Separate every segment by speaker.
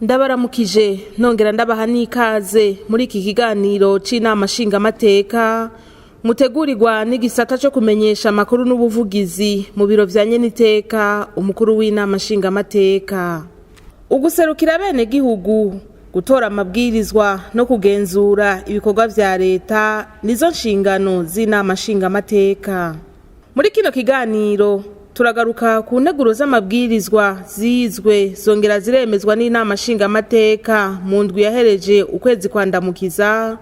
Speaker 1: Ndabaramukije nongera ndabaha n'ikaze muri iki kiganiro c'inama nshingamateka mutegurirwa n'igisata co kumenyesha amakuru n'ubuvugizi mu biro vya nyeniteka umukuru w'inama nshingamateka. Uguserukira abenegihugu, gutora amabwirizwa no kugenzura ibikorwa vya leta nizo nshingano z'inama nshingamateka. Muri kino kiganiro turagaruka ku nteguro z'amabwirizwa zizwe zongera ziremezwa n'inama nshingamateka mu ndwi yahereje ukwezi kwa Ndamukiza,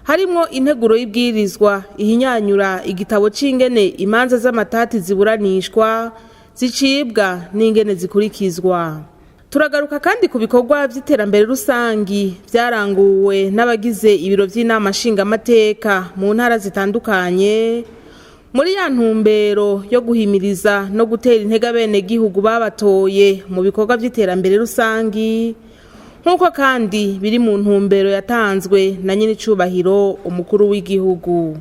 Speaker 1: harimwo integuro y'ibwirizwa ihinyanyura igitabo c'ingene imanza z'amatati ziburanishwa, zicibwa n'ingene zikurikizwa. Turagaruka kandi ku bikorwa vy'iterambere rusangi vyaranguwe n'abagize ibiro vy'inama nshingamateka mu ntara zitandukanye, muri ya ntumbero yo guhimiriza no gutera intege abenegihugu babatoye mu bikorwa vy'iterambere rusangi, nk'uko kandi biri mu ntumbero yatanzwe na nyenicubahiro umukuru w'igihugu.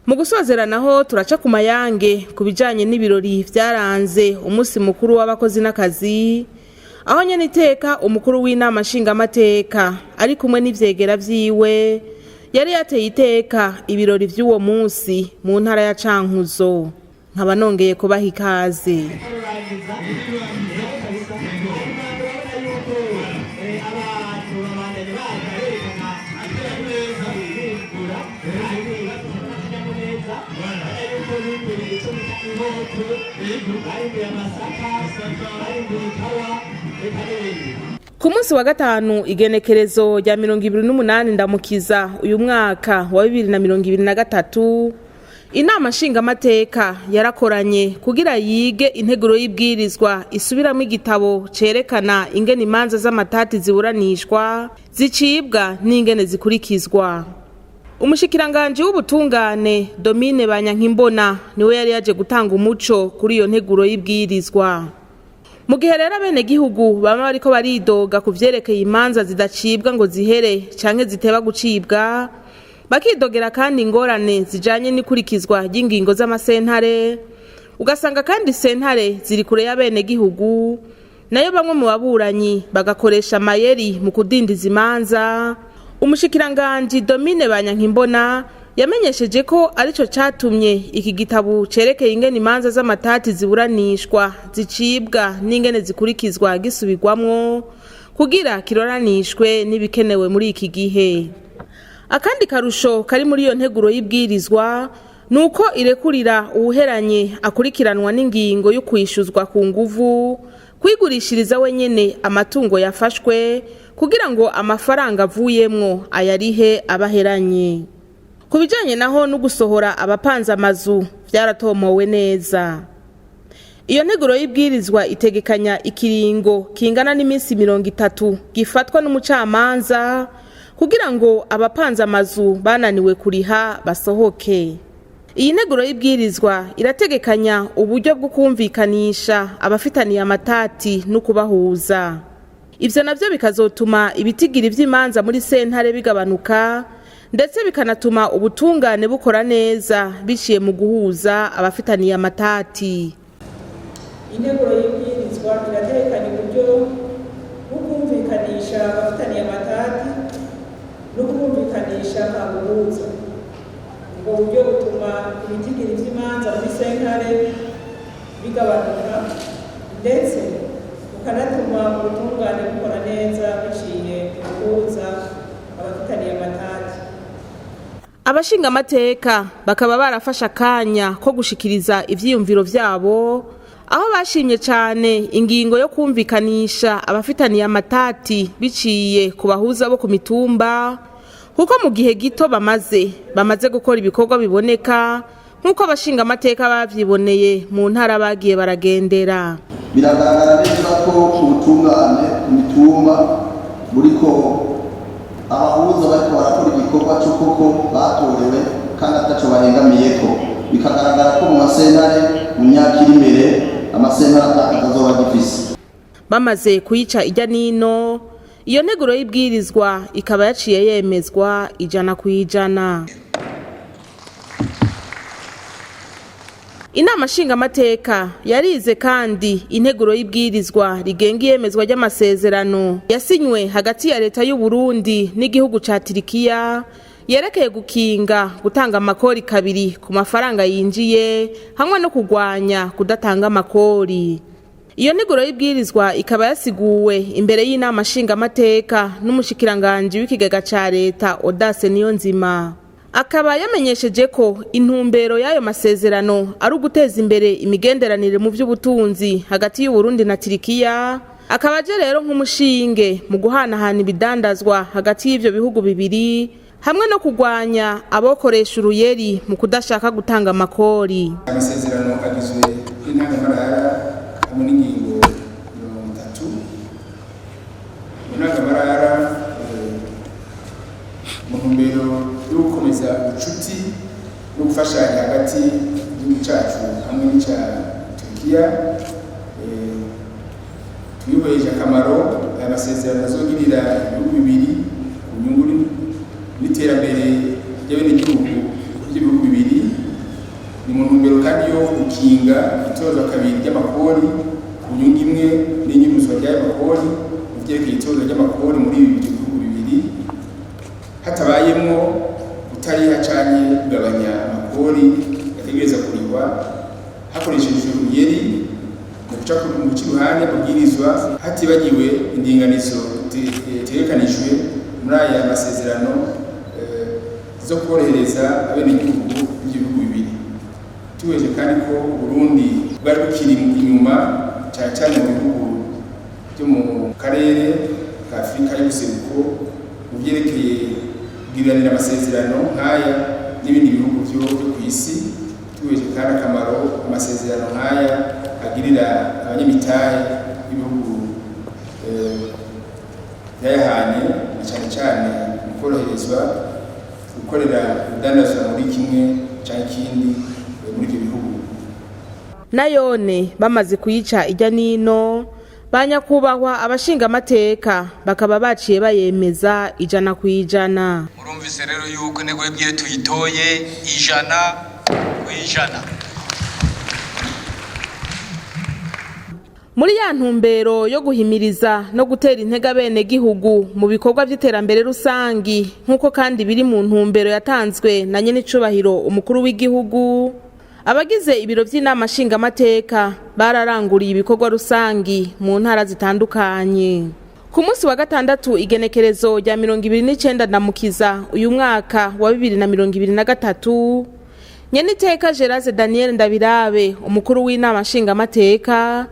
Speaker 1: Mu gusozera naho turaca ku mayange ku bijanye n'ibirori vyaranze umunsi mukuru w'abakozi n'akazi, aho nyeniteka umukuru w'inama nshingamateka ari kumwe n'ivyegera vyiwe yari yateye iteka ibirori vy'uwo munsi mu ntara ya Cankuzo. Nkaba nongeye kubaha ikaze. Ku munsi wa gatanu, igenekerezo rya 28 Ndamukiza uyu mwaka wa 2023, inama nshingamateka yarakoranye kugira yige integuro y'ibwirizwa isubiramwo igitabo cerekana ingene imanza z'amatati ziburanishwa, zicibwa n'ingene zikurikizwa. Umushikiranganji w'ubutungane Domine Banyankimbona niwe yari yaje gutanga umuco kuri iyo nteguro y'ibwirizwa. Mu gihe rero abenegihugu bama bariko baridoga ku vyerekeye imanza zidacibwa ngo zihere canke ziteba gucibwa, bakidogera kandi ingorane zijanye n'ikurikizwa ry'ingingo z'amasentare, ugasanga kandi sentare ziri kure y'abenegihugu, nayo bamwe mu baburanyi bagakoresha amayeri mu kudindiza imanza, umushikiranganji Domine Banyankimbona yamenyesheje ko arico catumye iki gitabo cerekeye ingene imanza z'amatati ziburanishwa, zicibwa n'ingene zikurikizwa gisubirwamwo kugira kiroranishwe n'ibikenewe muri iki gihe. Akandi karusho kari muri iyo nteguro y'ibwirizwa nuko irekurira uwuheranye akurikiranwa n'ingingo yo kwishuzwa ku nguvu kwigurishiriza wenyene amatungo yafashwe kugira ngo amafaranga avuyemwo ayarihe abaheranye. Ku bijanye naho no gusohora abapanze amazu vyaratomowe neza. Iyo nteguro y'ibwirizwa itegekanya ikiringo kingana n'iminsi 30 gifatwa n'umucamanza kugira ngo abapanze amazu bananiwe kuriha basohoke. Iyi nteguro y'ibwirizwa irategekanya uburyo bwo kumvikanisha abafitaniye amatati no kubahuza. Ivyo navyo bikazotuma ibitigiri vy'imanza muri sentare bigabanuka, ndetse bikanatuma ubutungane bukora neza biciye mu guhuza abafitaniye amatati.
Speaker 2: Integuro y'ibwirizwa irategekanya uburyo bwo kumvikanisha abafitaniye amatati no kubumvikanisha ntabuhuza. Ubwo buryo butuma ibitigiri vy'imanza muri sentare bigabanuka, ndetse bukanatuma ubutungane bukora neza biciye mu guhuza abafitaniye amatati.
Speaker 1: Abashingamateka bakaba barafashe akanya ko gushikiriza ivyiyumviro vyabo, aho bashimye cane ingingo yo kumvikanisha abafitaniye amatati biciye ku bahuza bo ku mitumba, kuko mu gihe gito bamaze gukora ibikorwa biboneka, nk'uko abashingamateka bavyiboneye mu ntara bagiye baragendera.
Speaker 3: Biragaragara neza ko ubutungane ku mitumba buriko abahuza bariko barakora igikorwa c'ukoko batorewe kandi ataco bahengamiyeko, bikagaragara ko mu masentare mu myaka iri imbere amasentare atakaza azoba agifise.
Speaker 1: Bamaze kuyica ijya nino, iyo nteguro y'ibwirizwa ikaba yaciye yemezwa 100%. Inama nshingamateka yarize kandi integuro y'ibwirizwa rigenga iyemezwa ry'amasezerano yasinywe hagati ya leta y'u Burundi n'igihugu ca Turikiya yerekeye gukinga gutanga amakori kabiri ku mafaranga yinjiye hamwe no kugwanya kudatanga amakori. Iyo nteguro y'ibwirizwa ikaba yasiguwe imbere y'inama nshingamateka n'umushikiranganji w'ikigega ca leta Audace Niyonzima. Akaba yamenyesheje ko intumbero y'ayo masezerano ari uguteza imbere imigenderanire mu by'ubutunzi hagati y'u Burundi na Turikiya, akaba aje rero nk'umushinge mu guhanahana ibidandazwa hagati y'ivyo bihugu bibiri hamwe no kugwanya abokoresha uruyeri mu kudashaka gutanga amakori.
Speaker 4: Amasezerano agizwe n'intangamarara hamwe n'ingingo 30. Mu ntangamarara, mu ntumbero yo gukomeza ubucuti no gufashanya hagati y'igihugu cyacu hamwe n'icya Turukiya, twihweje akamaro aya masezerano azogirira ibihugu bibiri ku nyungu n'iterambere ry'abenegihugu by'ibihugu bibiri. Ni mu ntumbero kandi yo gukinga itozwa kabiri ry'amakori ku nyungu imwe n'inyuruzwa ry'ayo makori mu vyerekeye itozwa ry'amakori muri ibi bihugu bibiri, hatabayemwo kutariha canke kugabanya amakori yategereza kurihwa hakoreshejwe uruyeri mu guca mu guca iruhande amabwirizwa, hatibagiwe indinganizo itegekanijwe muri aya masezerano zo korohereza abenegihugu b'ivyo bihugu bibiri. Tuweje kandi ko Burundi bwari bukiri inyuma cyane cyane mu bihugu byo mu karere ka Afurika y'ubuseruko mu vyerekeye kugiranira amasezerano nk'aya n'ibindi bihugu byo ku isi. Tuweje kandi akamaro amasezerano nk'aya agirira abanyamitahe b'ibihugu byayahanye, na cyane cyane mu koroherezwa gukorera urudandazwa muri kimwe canke ikindi muri ibyo bihugu.
Speaker 1: Nayone bamaze kuyica ijya nino, ba nyakubahwa abashingamateka bakaba baciye bayemeza 100%.
Speaker 5: Murumvise rero yuko intego y'ibwiye tuyitoye 100%.
Speaker 1: Muri ya ntumbero yo guhimiriza no gutera intege abenegihugu mu bikorwa by'iterambere rusangi, nk'uko kandi biri mu ntumbero yatanzwe na nyenicubahiro umukuru w'igihugu, abagize ibiro by'inama nshingamateka bararanguriye ibikorwa rusangi mu ntara zitandukanye. Ku munsi wa gatandatu, igenekerezo rya 29 Ndamukiza uyu mwaka wa 2023, nyeniteka Gerase Daniel Ndabirabe, umukuru w'inama nshingamateka,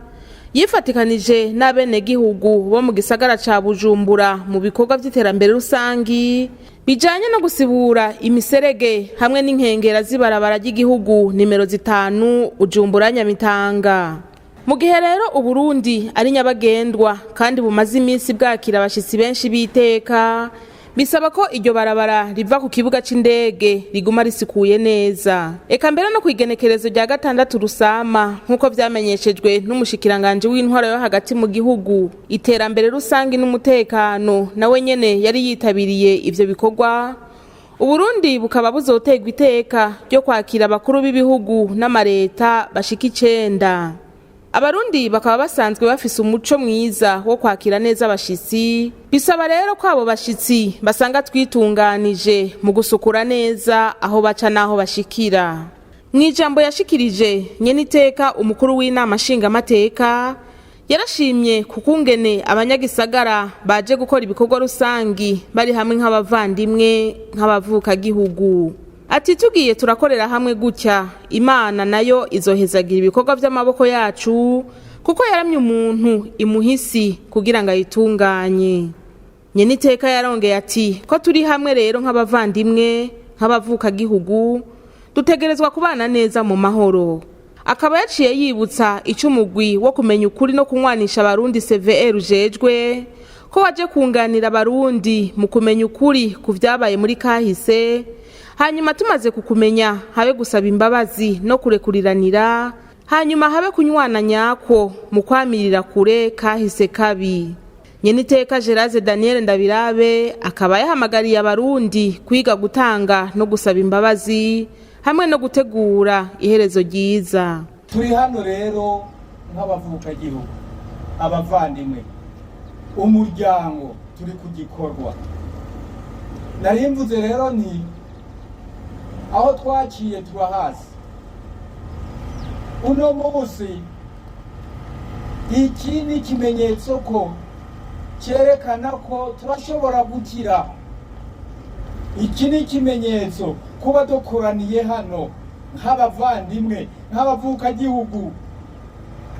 Speaker 1: yifatikanije n'abenegihugu bo mu gisagara ca Bujumbura mu bikorwa vy'iterambere rusangi bijanye no gusibura imiserege hamwe n'inkengera z'ibarabara ry'igihugu nimero 5 Bujumbura Nyamitanga. Mu gihe rero Uburundi ari nyabagendwa kandi bumaze iminsi bwakira abashitsi benshi b'iteka, bisaba ko iryo barabara riva ku kibuga c'indege riguma risikuye neza. Eka mbere no kwigenekerezo rya 6 Rusama, nk'uko vyamenyeshejwe n'umushikiranganje w'intwaro yo hagati mu gihugu, iterambere rusangi n'umutekano, nawe nyene yari yitabiriye ivyo bikorwa. Uburundi bukaba buzoterwa iteka ryo kwakira abakuru b'ibihugu n'amareta bashika 9. Abarundi bakaba basanzwe bafise umuco mwiza wo kwakira neza abashitsi. Bisaba rero ko abo bashitsi basanga twitunganije mu gusukura neza aho baca n'aho bashikira. Mu ijambo yashikirije, nyeniteka umukuru w'inama nshingamateka yarashimye kukungene abanyagisagara baje gukora ibikorwa rusangi bari hamwe nk'abavandimwe, nk'abavukagihugu. Ati tugiye turakorera hamwe gutya, Imana nayo izohezagira ibikorwa by'amaboko yacu, kuko yaramye umuntu imuhisi kugira ngo ayitunganye. Nyeniteka yarongeye ati ko turi hamwe rero nk'abavandimwe, nk'abavukagihugu, dutegerezwa kubana neza mu mahoro. Akaba yaciye yibutsa ico umugwi wo kumenya ukuri no kunywanisha abarundi CVR ujejwe, ko waje kunganira abarundi mu kumenya ukuri ku vyabaye muri kahise, hanyuma tumaze kukumenya habe gusaba imbabazi no kurekuriranira, hanyuma habe kunywana nyako mu kwamirira kure kahise kabi. Nyeniteka Gerase Daniel Ndabirabe akaba yahamagariye abarundi kwiga gutanga no gusaba imbabazi hamwe no gutegura iherezo ryiza.
Speaker 6: Turi hano rero nk'abavukagihugu, abavandimwe, umuryango, turi ku gikorwa. Narimvuze rero nti aho twaciye turahazi. Uno munsi iki ni ikimenyetso ko cyerekana ko turashobora gukira. Iki ni ikimenyetso kuba dukoraniye hano nk'abavandimwe, nk'abavukagihugu,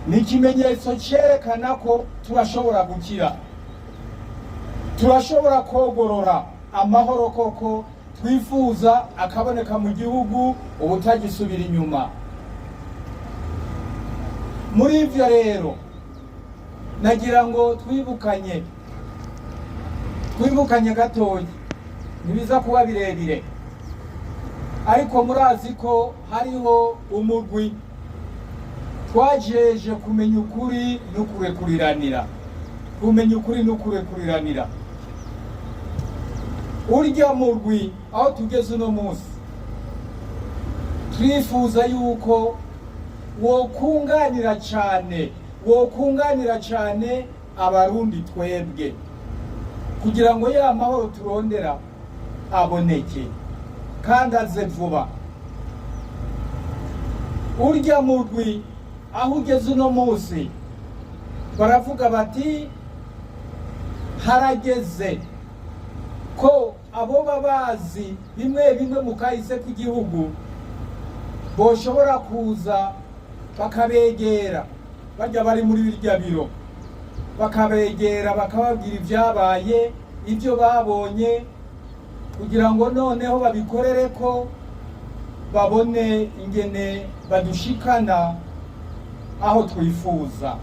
Speaker 6: ni ikimenyetso cyerekana ko turashobora gukira, turashobora kogorora amahoro koko twifuza akaboneka mu gihugu ubutagisubira inyuma. Muri ibyo rero nagira ngo twibukanye gatoya, ntibiza kuba birebire, ariko murazi ko hariho umugwi twajeje kumenya ukuri no kurekuriranira, kumenya ukuri no kurekuriranira. Urya murwi aho tugeze uno munsi turifuza yuko wokunganira cyane, wokunganira cyane Abarundi twebwe, kugira ngo ya mahoro turondera aboneke kandi aze vuba. Urya murwi aho ugeze uno munsi baravuga bati harageze ko abo babazi bimwe bimwe mu kahise k'igihugu boshobora kuza bakabegera, bajya bari muri birya biro bakabegera bakababwira ibyabaye, ibyo babonye, kugira ngo noneho babikorere ko babone ingene badushikana aho twifuza.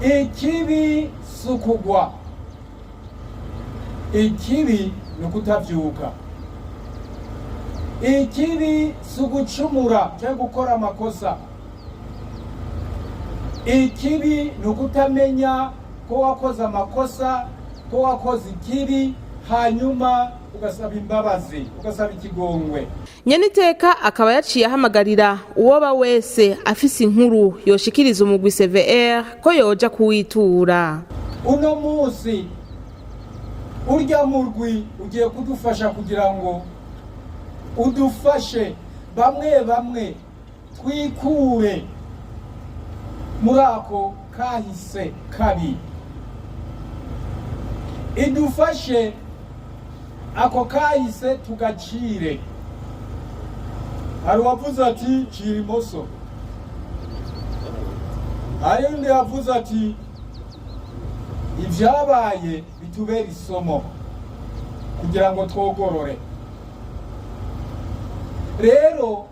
Speaker 6: Ikibi si ukugwa, ikibi ni ukutabyuka, ikibi si ugucumura cyangwa gukora amakosa, ikibi ni ukutamenya ko wakoze amakosa, ko wakoze ikibi, hanyuma ugasaba imbabazi, ugasaba ikigongwe.
Speaker 1: Nyeniteka akaba yaciye ahamagarira uwoba wese afise inkuru yoshikiriza umugwi CVR ko yoja kuwitura.
Speaker 6: Uno munsi urya murwi ugiye kudufasha kugira ngo udufashe bamwe bamwe twikure muri ako kahise kabi, idufashe ako kahise tugacire. Hari uwavuze ati cira imoso, hari undi yavuze ati ibyabaye bitubere isomo kugira ngo twogorore. Rero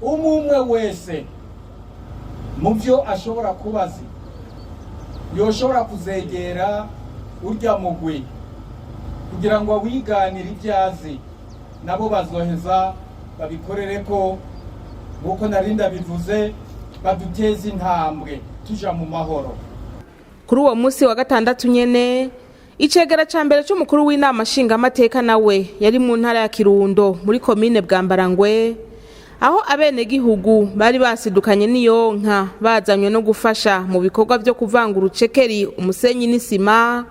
Speaker 6: umwe wese mu byo ashobora kubazi yoshobora kuzegera urya mugwi kugira ngo awiganire ibyo azi, nabo bazoheza babikorere ko nk'uko narinda bivuze, baduteze intambwe tuja mu mahoro.
Speaker 1: Kuri uwo munsi wa gatandatu nyene, icegera ca mbere c'umukuru w'inama nshingamateka nawe yari mu ntara ya Kirundo muri komine Bwambarangwe, aho abenegihugu bari basidukanye n'iyonka bazanywe no gufasha mu bikorwa vyo kuvanga urucekeri, umusenyi n'isima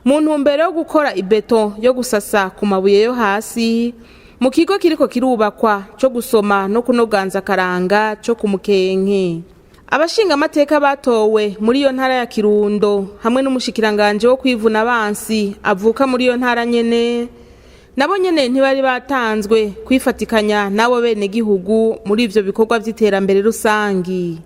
Speaker 1: mu ntumbero yo gukora ibeto yo gusasa ku mabuye yo hasi mu kigo kiriko kirubakwa co gusoma no kunoganza akaranga co ku Mukenke. Abashingamateka batowe muri iyo ntara ya Kirundo hamwe n'umushikiranganje wo kwivuna abansi avuka muri iyo ntara nyene, nabo nyene ntibari batanzwe kwifatikanya n'abo benegihugu muri ivyo bikorwa vy'iterambere rusangi.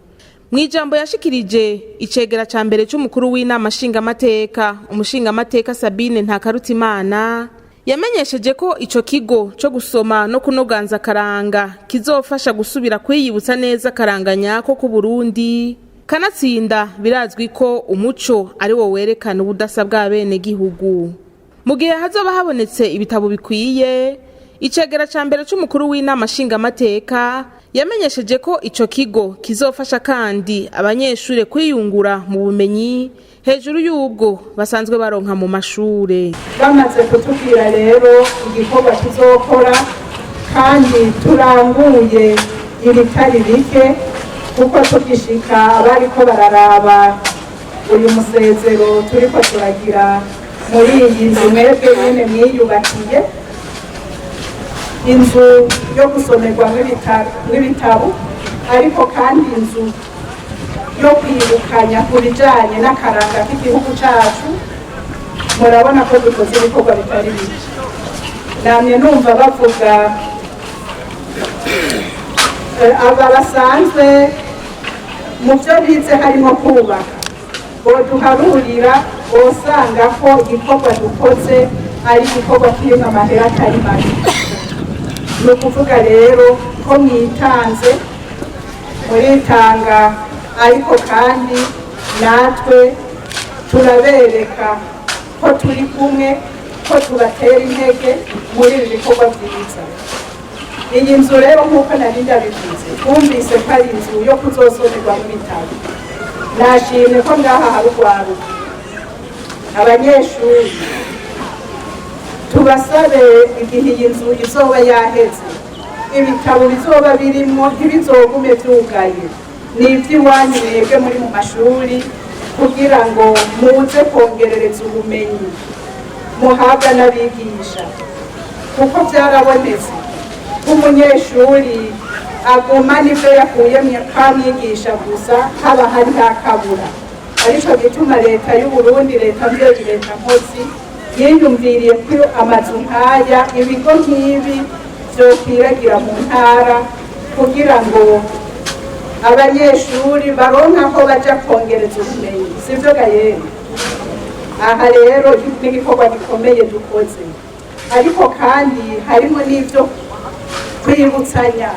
Speaker 1: Mw'ijambo yashikirije, icegera ca mbere c'umukuru w'inama nshingamateka, umushingamateka Sabine Ntakarutimana, yamenyesheje ko ico kigo co gusoma no kunoganza akaranga kizofasha gusubira kwiyibutsa neza akaranga nyako ku Burundi. Kanatsinda birazwi ko umuco ari wo werekana ubudasa bw'abenegihugu. Mu gihe hazoba habonetse ibitabo bikwiye, icegera ca mbere c'umukuru w'inama nshingamateka yamenyesheje ko ico kigo kizofasha kandi abanyeshure kwiyungura mu bumenyi. Hejuru y'ubwo basanzwe baronka mu mashure.
Speaker 2: Bamaze kutubwira rero igikorwa tuzokora kandi turanguye ibitari bike, kuko tugishika bariko bararaba uyu musezero turiko turagira muri iyi nzu mwebwe nyene mwiyubakiye, inzu yo gusomerwamo ibitabo, ariko kandi inzu yo kwibukanya ku bijanye n'akaranga k'igihugu cacu. Murabona ko dukoze ibikorwa bitari bike. Namye numva bavuga aba basanzwe mu byo bize harimo kubaka, boduharurira bosanga ko igikorwa dukoze ari igikorwa kirimo amahera atari make. Ni ukuvuga rero ko mwitanze, muritanga, ariko kandi natwe turabereka ko turi kumwe, ko tubatera intege muri ibi bikorwa byiza. Iyi nzu rero, nk'uko nari ndabivuze, twumvise ko ari inzu yo kuzosomerwa mu bitabo. Nashimye ko ngaha hari urwaruka, abanyeshuri. Tubasabe, igihe iyi nzu izoba yaheze, ibitabo bizoba birimwo ntibizogume vyugaye, ni ivy'iwanyu mwebwe muri mu mashuri, kugira ngo muze kongerereza ubumenyi muhabwa n'abigisha, kuko vyarabonetse ko umunyeshuri aguma n'ivyo yakuye kwa mwigisha gusa, haba hari hakabura. Arico gituma Leta y'u Burundi, leta mvyeyi, leta nkozi, yiyumviriye ko amazu nk'aya, ibigo nk'ibi vyokwiragira mu ntara, kugira ngo abanyeshuri baronke aho baja kongereza ubumenyi. Sivyo ga yemwe? Aha rero n'igikorwa gikomeye dukoze, ariko kandi harimo n'ivyo kwibutsanya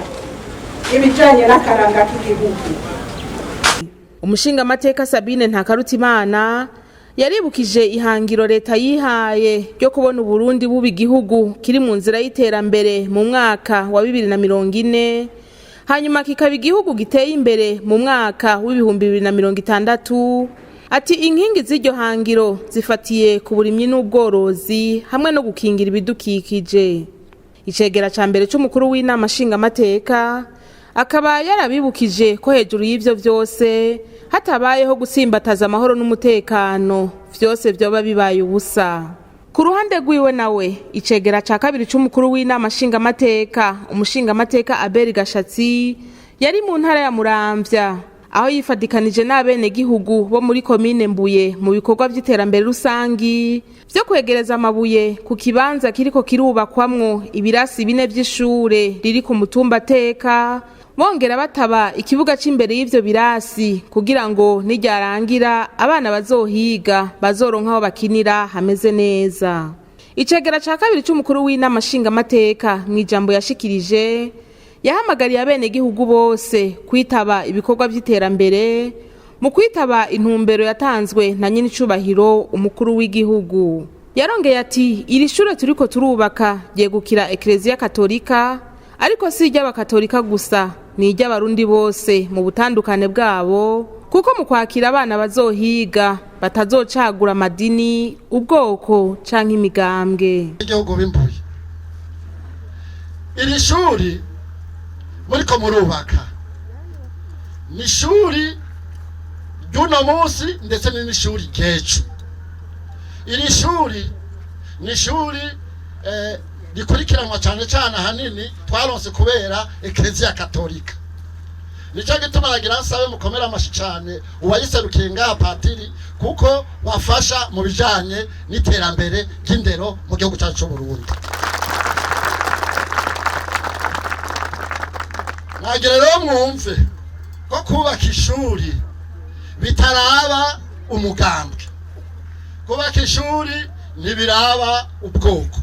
Speaker 2: ibijanye n'akaranga k'igihugu.
Speaker 1: Umushingamateka Sabine Ntakarutimana yaribukije ihangiro leta yihaye ryo kubona Uburundi buba igihugu kiri mu nzira y'iterambere mu mwaka wa 2040, hanyuma kikaba igihugu giteye imbere mu mwaka w'2060. Ati inkingi z'iryo hangiro zifatiye ku burimyi n'ubworozi hamwe no gukingira ibidukikije. Icegera ca mbere c'umukuru w'inama nshingamateka akaba yarabibukije ko hejuru y'ivyo vyose hatabayeho gutsimbataza amahoro n'umutekano, vyose vyoba bibaye ubusa. Ku ruhande rwiwe nawe, icegera ca kabiri c'umukuru w'inama nshingamateka, umushingamateka Abel Gashatsi, yari mu ntara ya Muramvya, aho yifadikanije n'abenegihugu bo muri komine Mbuye mu bikorwa vy'iterambere rusangi vyo kwegereza amabuye ku kibanza kiriko kirubakwamwo ibirasi bine vy'ishure riri ku mutumba Teka, bongera bataba ikibuga c'imbere y'ivyo birasi kugira ngo niryarangira abana bazohiga bazoronka aho bakinira hameze neza. Icegera ca kabiri c'umukuru w'inama nshingamateka mw'ijambo yashikirije yahamagariye abenegihugu bose kwitaba ibikorwa vy'iterambere mu kwitaba intumbero yatanzwe na nyenicubahiro umukuru w'igihugu. Yarongeye ati iri shure turiko turubaka ryegukira Ekleziya Katolika, ariko si iry'abakatolika gusa, ni iry'abarundi bose mu butandukane bwabo, kuko mu kwakira abana bazohiga batazocagura amadini, ubwoko canke imigambwe.
Speaker 7: Igihugu bimbuye iri shuri muriko murubaka ni ishuri ry'uno munsi, ndetse ni n'ishuri ry'ejo. Iri shuri ni ishuri rikurikiranwa cyane cyane, ahanini twaronse kubera Ekleziya Katolika. Nicyo gituma nagira nsabe mukomere amashi cyane uwayiserukiye ngaha, patiri, kuko bafasha mu bijanye n'iterambere ry'indero mu gihugu cyacu cy'u Burundi. Nagira rero mwumve ko kubaka ishuri bitaraba umugambwe, kubaka ishuri ntibiraba ubwoko,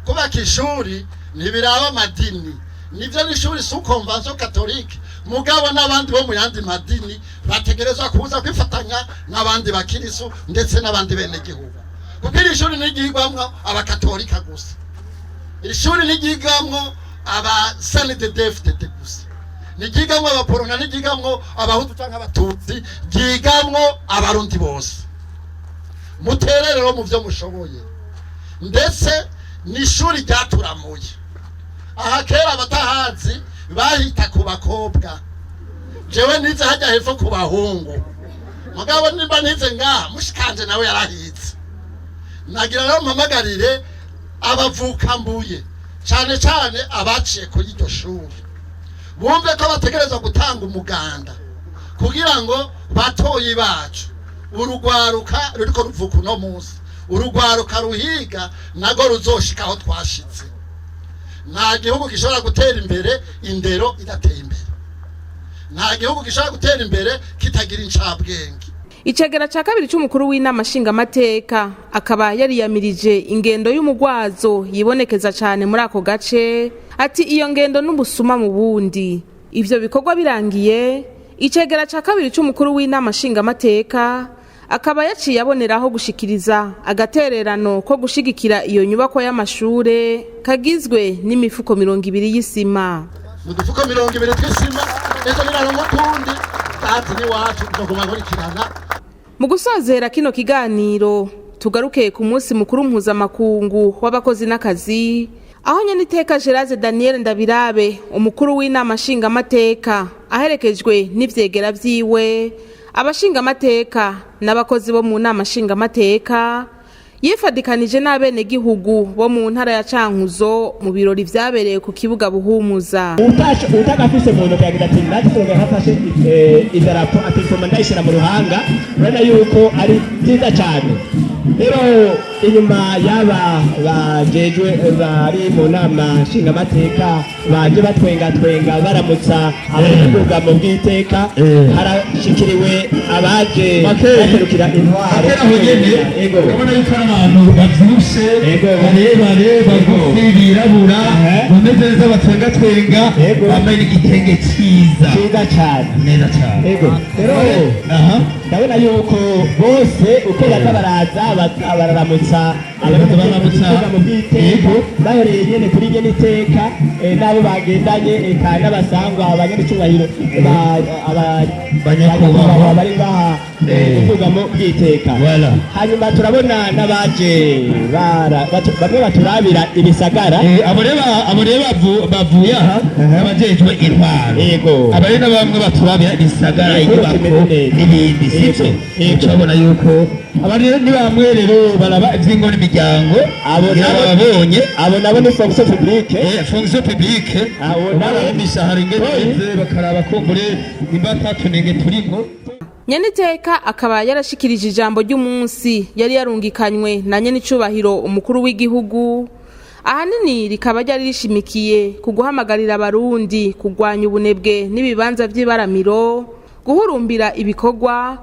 Speaker 7: kubaka ishuri ntibiraba amadini. Nibyo, n'ishuri si convention catholique, mugabo n'abandi bo mu yandi madini bategerezwa kuza kwifatanya n'abandi bakirisu ndetse n'abandi benegihugu, kuko iri shuri ntiryigwamwo abakatolika gusa, iri shuri ntiryigamwo aba CNDD-FDD gusa, ntiryigamwo abaporona, ntiryigamwo abahutu canke abatutsi, ryigamwo abarundi bose. Muterere rero mu byo mushoboye. Ndetse ni ishuri ryaturamuye. Aha kera abatahazi bahita ku bakobwa, jewe nize hajya hepfo ku bahungu, mugabo nimba nize ngaha, mushikanje nawe yarahize. Nagira rero mpamagarire abavukambuye, cyane cyane abaciye kuri iryo shuri, bumve ko bategerezwa gutanga umuganda kugira ngo batoyi bacu, urugwaruka ruriko ruvuka uno munsi, urugwaruka ruhiga nago ruzoshika aho twashitse. Nta gihugu gishobora gutera imbere indero idateye imbere. Nta gihugu gishobora gutera imbere kitagira incabwenge.
Speaker 1: Icegera ca kabiri c'umukuru w'inama nshingamateka akaba yariyamirije ingendo y'umugwazo yibonekeza cane muri ako gace, ati iyo ngendo n'ubusuma mu bundi. Ivyo bikorwa birangiye, icegera ca kabiri c'umukuru w'inama nshingamateka akaba yaciye aboneraho gushikiriza agatererano ko gushigikira iyo nyubakwa y'amashure kagizwe n'imifuko 20 y'isima.
Speaker 7: Mu dufuko 20 tw'isima, ejo niraronka utundi tazi n'iwacu nzoguma nkurikirana.
Speaker 1: Mu gusozera kino kiganiro, tugaruke ku munsi mukuru mpuzamakungu w'abakozi n'akazi, aho nyeniteka Gerase Daniel Ndabirabe, umukuru w'inama nshingamateka, aherekejwe n'ivyegera vyiwe, abashingamateka n'abakozi bo mu nama nshingamateka, yifadikanije n'abenegihugu bo mu ntara ya Cankuzo mu birori vyabereye ku kibuga Buhumuza.
Speaker 8: Utagafise mu ntoki yagira ati nanjye turonka nkafashe idarapo, ati nsoma ndayishyira mu ruhanga. Urabona yuko ari byiza cyane. Rero inyuma y'aba bajejwe bari mu nama nshingamateka baje batwengatwenga baramutsa abanyabwugamo bw'iteka, harashikiriwe abaje baserukira intwaro.
Speaker 9: Aho nyene
Speaker 8: Ego.
Speaker 9: urabona yuko ari abantu bavyibushe, barebare, bagufi, birabura, bameze neza, batwengatwenga, bambaye n'igitenge ciza.
Speaker 8: Cyiza cyane.
Speaker 9: Neza cyane.
Speaker 8: Ego, rero ndabona yuko bose uko baza baraza bararamutsa
Speaker 9: baramutsa.
Speaker 8: mu bw'iteka, bahereye nyene kuri nyene iteka, n'abo bagendanye, eka n'abasangwa, abanyacyubahiro,
Speaker 9: Banyakubahwa.
Speaker 8: bari ngaha ubwugamo bw'iteka. Hanyuma turabona n'abaje bamwe baturabira ibisagara.
Speaker 9: Abo rero bavuye aha n'abajejwe intwaro.
Speaker 8: Yego.
Speaker 9: Aba rero na bamwe baturabira ibisagara,
Speaker 8: Yego,
Speaker 9: inyubako
Speaker 8: kimeze neza.
Speaker 9: n'ibindi, sivyo?
Speaker 8: Yego.
Speaker 9: Turabona yuko aba rero ni bamwe rero baraba ivy'ingo n'imiryango.
Speaker 8: Abo
Speaker 9: nabo babonye.
Speaker 8: Abo nabo ni fonction publique.
Speaker 9: Fonction publique.
Speaker 8: Abo nabo
Speaker 9: baraba imishahara ingene imeze, bakaraba kumbure nimba atatunenge turimo.
Speaker 1: Nyeniteka akaba yarashikirije ijambo ry'umunsi yari yarungikanywe na nyenicubahiro umukuru w'igihugu, ahanini rikaba ryari rishimikiye ku guhamagarira abarundi kurwanya ubunebwe n'ibibanza vy'ibaramiro, guhurumbira ibikorwa,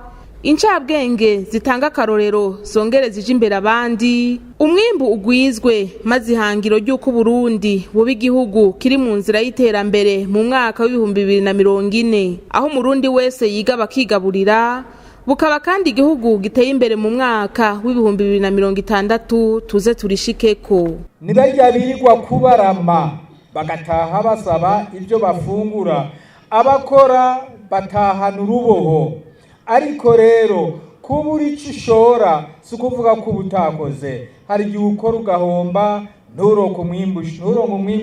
Speaker 1: incabwenge zitanga akarorero zongere zije imbere abandi, umwimbu ugwizwe, maze ihangiro ry'uko Uburundi buba igihugu kiri mu nzira y'iterambere mu mwaka w'2040, aho umurundi wese yiga bakigaburira, bukaba kandi igihugu giteye imbere mu mwaka w'2060, tuze turishikeko.
Speaker 6: Ni barya birirwa kubarama bagataha basaba ibyo bafungura, abakora batahana uruboho. Ariko rero kubura icyo ushora si ukuvuga ko uba utakoze. Hari igihe ukora ugahomba, nturonke umwimbu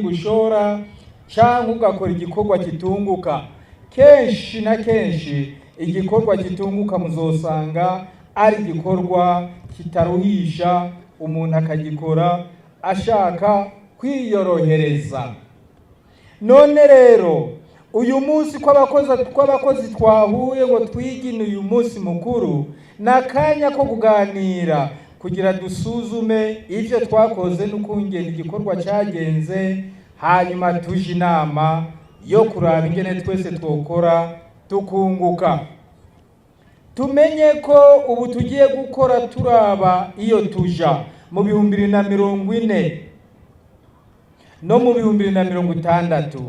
Speaker 6: ushora, cyangwa ugakora igikorwa kitunguka. Kenshi na kenshi igikorwa kitunguka muzosanga ari igikorwa kitaruhisha, umuntu akagikora ashaka kwiyorohereza. None rero uyu munsi ko abakozi twahuye ngo twigine uyu munsi mukuru, ni akanya ko kuganira kugira dusuzume ibyo twakoze n'ukungena igikorwa cyagenze, hanyuma tuje inama yo kuraba ingene twese twokora tukunguka. Tumenye ko ubu tugiye gukora turaba iyo tuja mu 2040 no mu 2060.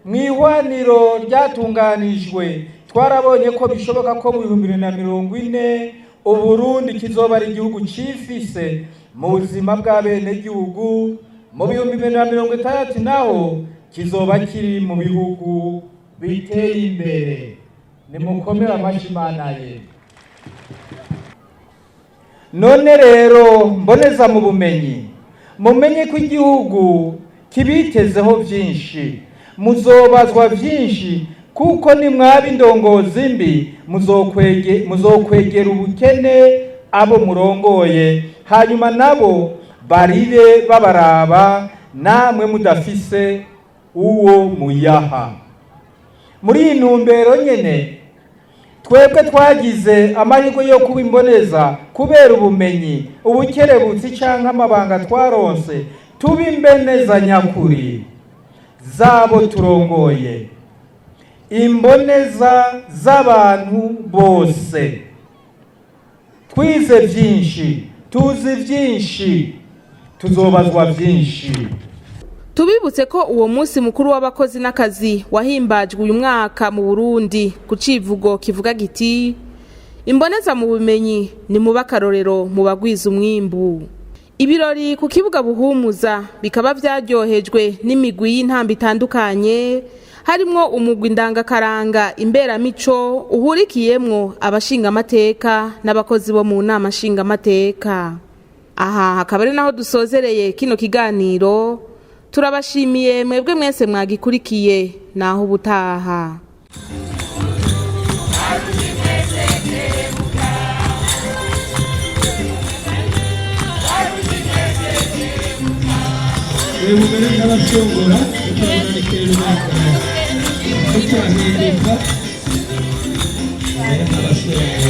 Speaker 6: Mu ihwaniro ryatunganijwe twarabonye ko bishoboka ko mu 2040 Uburundi kizoba ari igihugu cifise mu buzima bw'abenegihugu, mu 2060 naho kizoba kiri mu bihugu biteye imbere. Nimukomere amashyi Imana ye. None rero, mboneza mu bumenyi, mumenye ko igihugu kibitezeho byinshi. Muzobazwa byinshi, kuko nimwaba indongozi mbi, muzokwegera ubukene abo murongoye, hanyuma nabo barire babaraba, namwe mudafise uwo muyaha. Muri iyi ntumbero nyene, twebwe twagize amahirwe yo kuba imboneza kubera ubumenyi, ubukerebutsi canke amabanga twaronse, tuba imboneza nyakuri zabo turongoye, imboneza z'abantu bose. Twize byinshi, tuzi byinshi, tuzobazwa byinshi.
Speaker 1: Tubibutse ko uwo munsi mukuru w'abakozi n'akazi wahimbajwe uyu mwaka mu Burundi ku civugo kivuga giti: "Imboneza mu bumenyi ni muba akarorero mu bagwiza umwimbu." Ibirori ku kibuga Buhumuza bikaba vyaryohejwe n'imigwi y'intambo itandukanye, harimwo umugwi ndangakaranga Imberamico uhurikiyemwo abashingamateka n'abakozi bo mu nama nshingamateka. Aha hakaba ari naho dusozereye kino kiganiro. Turabashimiye mwebwe mwese mwagikurikiye. Naho ubutaha.
Speaker 9: Mugore n'abashongora tukabonekera rubanda, turahinduka abasore.